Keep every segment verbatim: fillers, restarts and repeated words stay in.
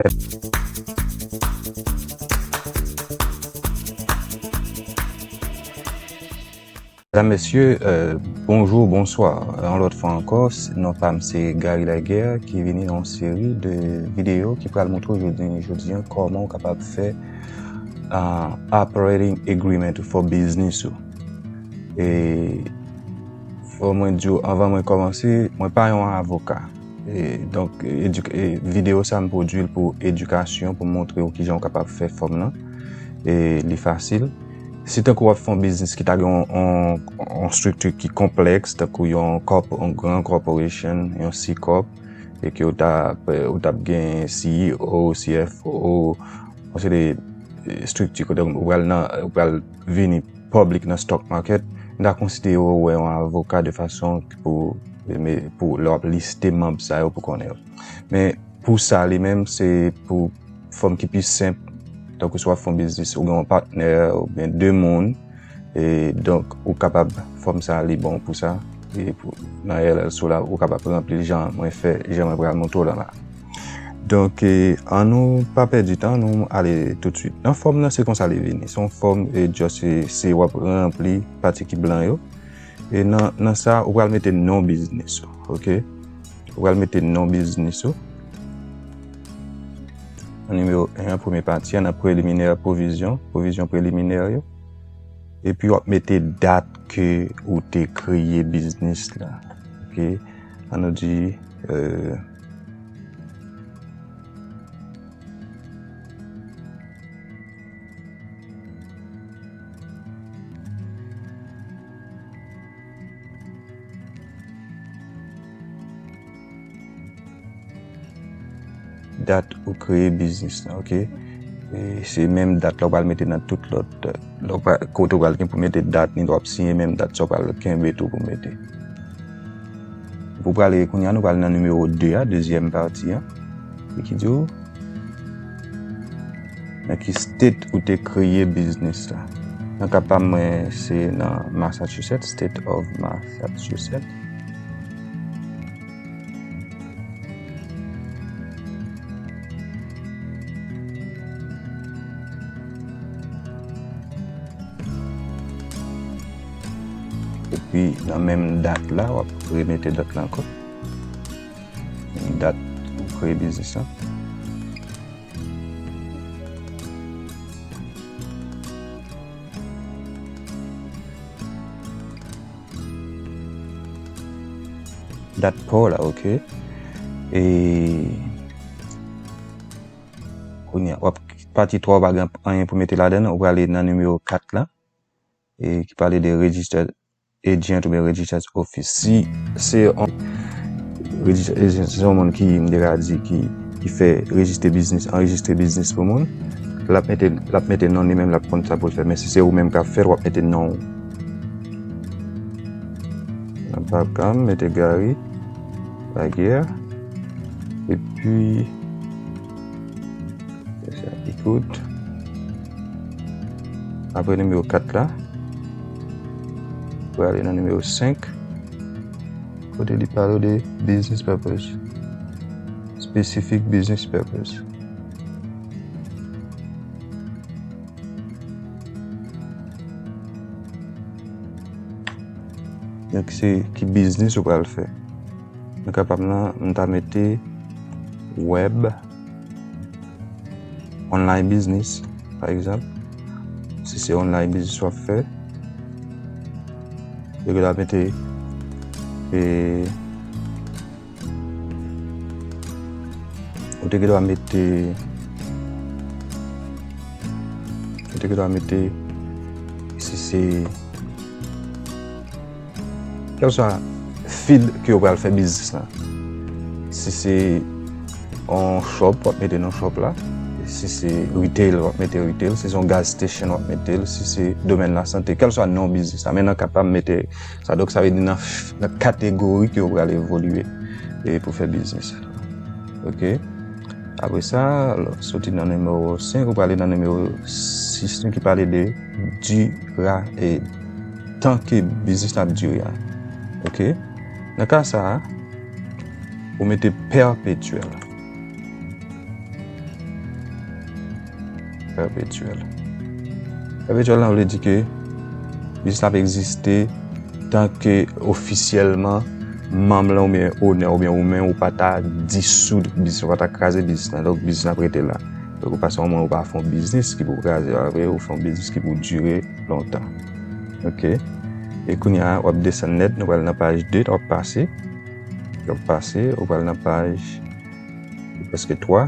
Medam, mesye, euh, bonjou, bonswa. Yon lòt fwa ankò, s-, non pa m se Gary Laguerre ki vini nan yon seri de videyo ki pral montre w jodi, jodi a kòman w kapab fè, euh, operating agreement for business ou. E fò mwen di w, anvan mwen kòmanse, mwen pa yon avoka. E, donk, edik-, e, videyo sa m pwodui l pou edikasyon, pou montre w kijan w kapab fè fòm nan. E li fasil. Si tankou w ap fè yon biznis ki ta gen yon, yon, yon estrikti ki konplèks, tankou yon kòp-, yon gran corporation, yon C corp, e ke w t ap, w t ap gen C E O, C F O, yon seri de estrikti kote w pral nan, w pral vini public nan stock market, m ta konsidere w wè yon avoka de fason pou, pou lè w ap liste manm sa yo pou konnen yo. Men pou sa li menm, se pou fòm ki pi senp, tankou si w ap fè yon biznis, ou gen yon patnè, ou gen de moun, e donk ou kapab fòm sa li bon pou sa, e pou, nan L L C la, ou kapab ranpli l jan mwen fè, jan mwen pral montre w la la. Donk, e, annou pa pèdi tan, nou ale toutswit. Nan fòm nan, se konsa li vini. Se yon fòm, e, just, e, se w ap ranpli pati ki blan yo. E nan, nan sa, ou pral mete non biznis ou, oke? Ou pral mete non biznis ou. Nan nimewo en an, premye pati a, nan preliminè pwovizyon, pwovizyon preliminè yo. Epi w ap mete dat ke ou te kreye biznis la, oke? Annou di, euh, dat ou kreye biznis la, oke? E se menm dat la w pral mete nan tout lòt, lè w pral, kote w pral gen pou mete dat ni, w ap siyen menm dat sa w pral kenbe tou pou mete. Pou prale kounye a, nou pral nan nimewo de a, dezyèm pati a. E ki di w, nan ki state ou te kreye biznis la. Nan ka pa m, mwen, se nan Massachusetts, State of Massachusetts. Epi nan menm dat la, w ap remete dat la ankò. Menm dat ou kreye biznis la. Dat pa w la, oke. E kounye a, w ap pati twa, w pa gen anyen pou mete ladan l, ou prale nan nimewo kat la, e ki pale de registered agent oubyen registered office. Si se yon registered agent, se yon moun ki, m te ka di, ki, ki fè rejistre biznis, anrejistre biznis pou moun, l ap mete, l ap mete non li menm, l ap konn sa pou l fè. Men si se ou menm k ap fè l, w ap mete non w. Nan pa ka m mete Gary Laguerre. Epi, se sa, écoute. Apre nimewo kat la, pou ale nan nimewo senk, kote li pale de business purpose. Specific business purpose. Donk, se ki biznis ou pral fè. Nou kapab nan, m ta mete web, online business, pa egzanp. Si se online business w ap fè, yo gen dwa mete, e, ou te gen dwa mete, ou te gen dwa mete, si se, kèlkeswa field ke w pral fè biznis la. Si se yon shop, w ap mete nan shop la. Si se retail, w ap mete retail. Si se yon gas station, w ap mete l. Si se domèn lasante, kèlkeswa non biznis la. Men nan ka pa m mete sa. Donk, sa vle di nan, nan kategori ke w pral evolye e pou fè biznis. Oke? Apre sa, soti nan nimewo senk, ou prale nan nimewo sis, ki pale de dira-, e tan ke biznis la ap dire a. Oke? Nan ka sa a, ou mete pèpetyèl. Perpétuel. Perpétuel la vle di ke biznis la ap egziste tanke ofisyèlman manm lan oubyen ownè oubyen ou menm ou pa ta disoud biznis, ou pa ta kraze biznis lan. Donk biznis la ap rete la. Donk ou pa se yon moun ou pa fè yon biznis ki pou kraze, apre ou fè yon biznis ki pou dire lontan. Ok. E kounye a w ap desann nèt, nou pral nan paj de, w ap pase. W ap pase, ou pral nan paj prèske twa,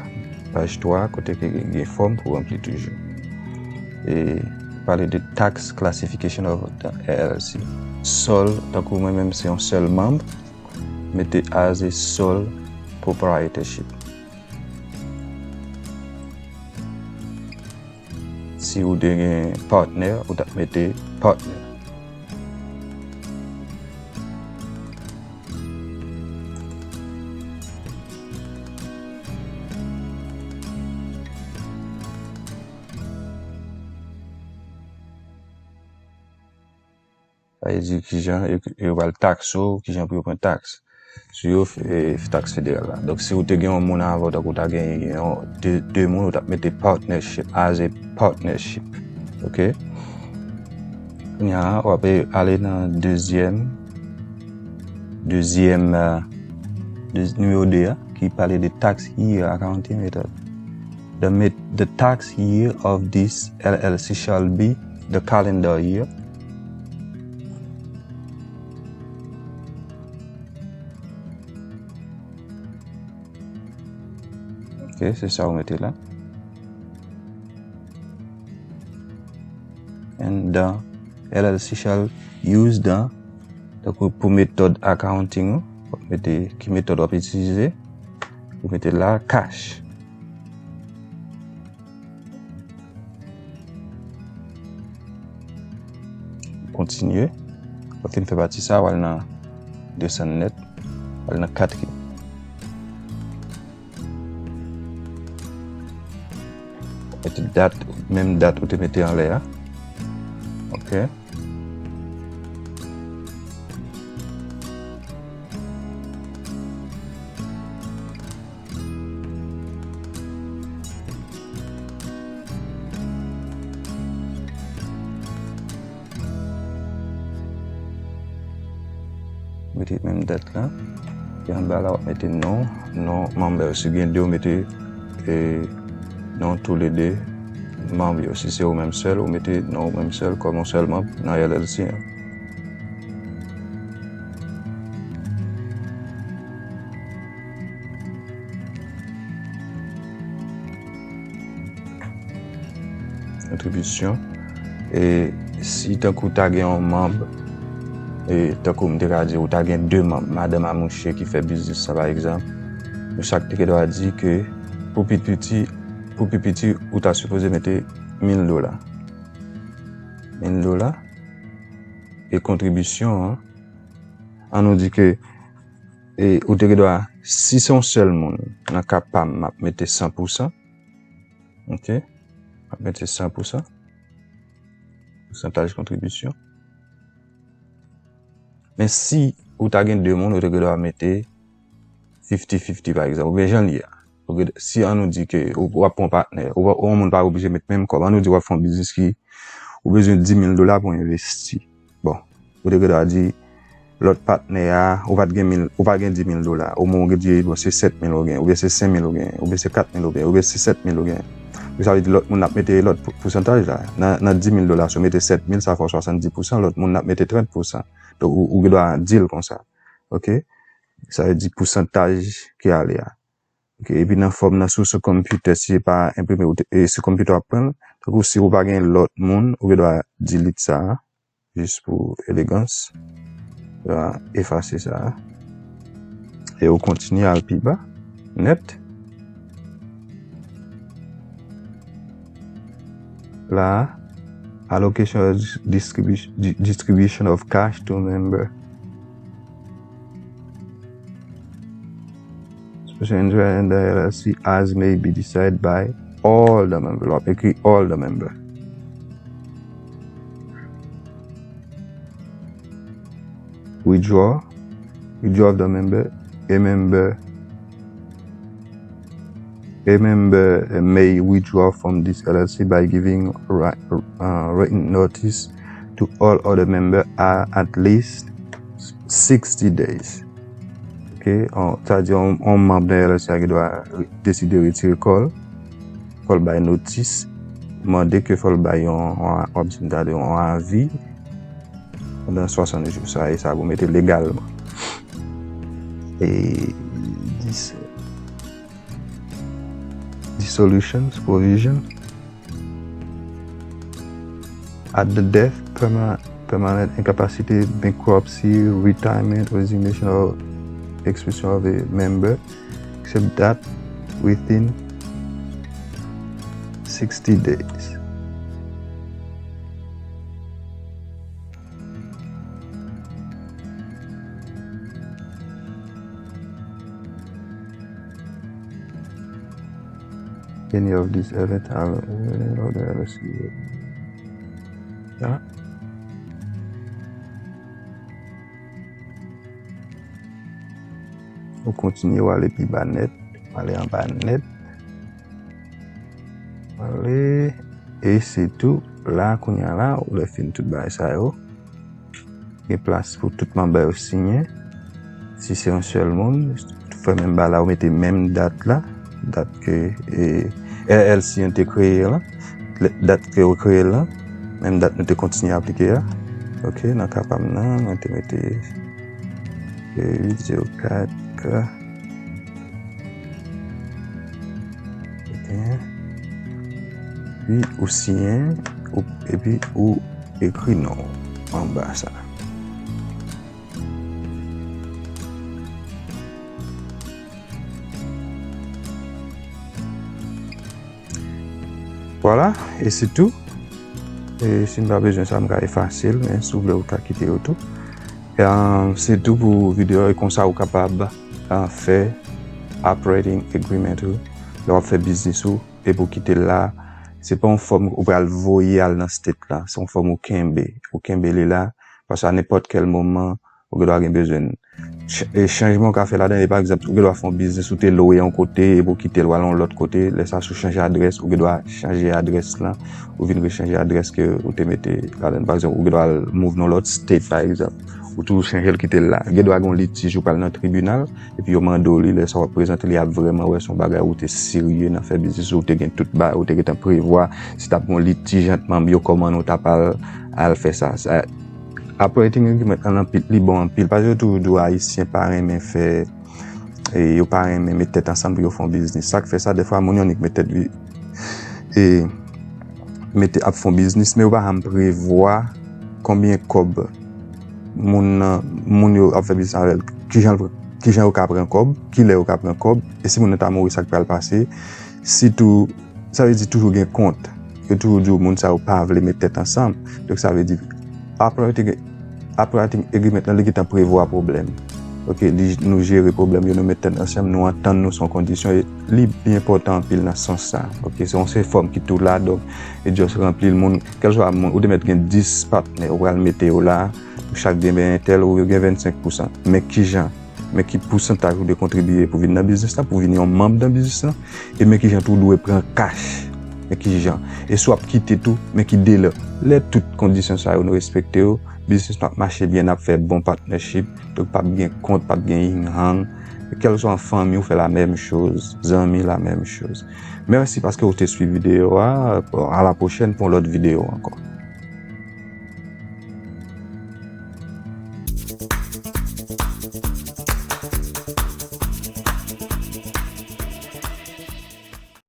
paj twa, kote ke gen fòm pou ranpli toujou. E pale de tax classification of the L L C. Sole, tankou mwen menm se yon sèl manm, mete as a sole proprietorship. Si ou te gen partner, ou t ap mete partner. Sa vle di kijan yo, yo pral takse w, kijan pou yo pran taks sou yo, e, taks federal la. Donk, si ou te gen yon moun avan w, tankou w ta gen yon, de, de moun, ou t ap mete partnership, as a partnership. Ok? Kounye a, w ap ale nan dezyèm, dezyèm, e, de, nimewo de a, ki pale de tax year accounting method. The, met- the tax year of this L L C shall be the calendar year. Ok, se sa ou mete la. And the L L C shall use the, donk, pou metòd accounting ou, w ap mete ki metòd w ap itilize, ou mete la cash. Kontinye. Lè w fin fè pati sa, w al nan desann nèt, w al nan katriyèm. Mete dat, menm dat ou te mete anlè a. Ok. Mete menm dat la. Epi anba la, w ap mete non, non manm yo. Si gen de, w mete, e, non toulede manm yo. Si se ou menm sèl, ou mete non ou menm sèl kòm yon sèl manm nan L L C an. Kontribisyon. E si tankou w ta gen yon manm, e tankou m te ka di ou ta gen de manm, madanm a mouche ki fè biznis la, pa egzanp, nou chak te gen dwa di ke pou pi piti, pou pi piti, ou ta sipoze mete mil dola. Mil dola. E kontribisyon an, an nou di ke, e, ou te gen dwa, si se yon sèl moun, nan ka pa m, m ap mete san pou san. Ok? M ap mete san pou san. Pousantaj kontribisyon. Men si ou ta gen de moun, ou te gen dwa mete fifty fifty, pa egzanp, oubyen jan l ye a. Ou gen, si an nou di ke ou, w ap pran yon patnè, ou, ou yon moun pa oblije met menm kòb. An nou di w ap fè yon biznis ki, ou bezwen dis mil dola pou envesti. Bon, ou te gen dwa di, lòt patnè a, ou pa t gen mil, ou pa gen dis mil dola, omwen ou gen di, bon, se sèt mil ou gen, oubyen se senk mil ou gen, oubyen se kat mil ou gen, oubyen se sèt mil ou gen. Sa vle di lòt moun ap mete lòt pou- pousantaj la. Nan, nan dis mil dola, si w mete sèt mil, sa fè w swasanndis pousan, lòt moun ap mete trant pousan. Donk, ou, ou gen dwa di l konsa. Ok? Sa vle di pousantaj ki ale a. Ok? Epi nan fòm nan, sou, sou konpitè, si se pa enprime, ou te- e sou konpitè w ap pran l. Tankou si ou pa gen lòt moun, ou gen dwa delete sa a. Jis pou elegans. Yo efase sa. E ou kontinye al pi ba. Nèt. La, allocation or distribu- di- distribution of cash to member. Special interest in the L L C as may be decided by all the member. W ap ekri all the member. Withdraw, withdraw of the member, a member A member may withdraw from this L L C by giving ri- uh, written notice to all other members at least sixty days. Ok, sa vle di yon manm nan L L C a gen dwa deside retire kò l, fò l bay notis, mande ke fò l bay yon, w ap di m talè, yon avi pandan swasannde jou sa, e sa pou mete legalman. E dis- dissolutions provision. At the death, perma- permanent incapacity, bankruptcy, retirement, resignation, or expulsion of a member, except that within sixty days. Any of these events are order L L C. Ya. Ou kontinye, w ale pi ba nèt, w ale anba nèt. Ale, e se tou. La, kounye a la, ou lè fin tout bagay sa yo, gen plas pou tout manm yo siyen. Si se yon sèl moun, fè menm bagay la, ou mete menm dat la, dat ke e, L L C an te kreye la, dat ke yo kreye l la, menm dat nou te kontinye aplike a. Ok, nan ka pa m nan, mwen te mete uit zewo kat K. Epi ou siyen, ou- epi ou ekri non w anba sa. Vwala, e se tou. E si m pa bezwen sa, m ka efase l, men si w vle, ou ka kite yo tou. E, se tou pou videyo a, e konsa ou kapab, e, fè operating agreement ou lè w ap fè biznis ou, epi w kite l la. Se pa yon fòm ou pral voye al nan state la, se yon fòm ou kenbe. Ou kenbe li la, paske a nenpòt kèl moman, ou gen dwa gen bezwen l. Ch- e chanjman ou ka fè ladan, e pa egzanp, ou gen dwa fè yon biznis, ou te lwe yon kote, epi w kite l, w al yon lòt kote, lè sa si w chanje adrès, ou gen dwa chanje adrès lan, ou vin rechanje adrès ke ou te mete ladan. Pa egzanp, ou gen dwa al move nan lòt state, pa egzanp. Ou toujou chanje l, kite l la. Gen dwa gen yon litij, ou pral nan tribinal, epi yo mande w li, lè sa w ap prezante li, y ap vrèman wè se yon bagay ou te serye nan fè biznis, ou te gen tout bagay, ou te gentan prevwa, si t ap gen yon litij ant manm yo, kòman nou t ap al, al fè sa. Sa, operating agreement lan anpil, li bon anpil. Paske yo toujou di w Ayisyen pa renmen fè, e, yo pa renmen met tèt ansanm pou yo fè yon biznis. Sa k fè sa, dèfwa, moun yo annik met tèt, e, mete ap fè yon biznis, men yo pa janm prevwa konbyen kòb moun nan, moun yo ap fè biznis avè l, kijan l pr- kijan yo ka pran kòb, kilè yo ka pran kòb, e si moun nan ta mouri, sa k pral pase. Sitou, sa vle di toujou gen kont. Yo toujou di w moun sa yo pa vle met tèt ansanm. Donk, sa vle di, operating, operating agreement lan, li gentan prevwa pwoblèm. Ok, li, nou jere pwoblèm yo, nou met tèt ansanm, nou antann nou sou yon kondisyon, e li byen enpòtan anpil nan sans sa. Ok, se yon, se fòm ki tou la, donk, e just ranpli l, moun, kèlswa moun, ou te mèt gen dis patnè, ou pral mete yo la, pou chak gen entèl, ou gen vennsenk pousan. Men kijan? Men ki pousantaj ou dwe kontribiye pou vin nan biznis la, pou vin yon manm nan biznis la, e men kijan tou ou dwe pran kach. Men kijan. E si w ap kite tou, men ki delè. Lè tout kondisyon sa yo nou respekte yo, biznis la ap mache byen, n ap fè bon partnership, donk p ap gen kont, p ap gen yin yang. Kèlswa fanmi ou fè la menm choz, zanmi la menm choz. Mèsi paske ou te swiv videyo a. A la pwochèn pou yon lòt videyo ankò.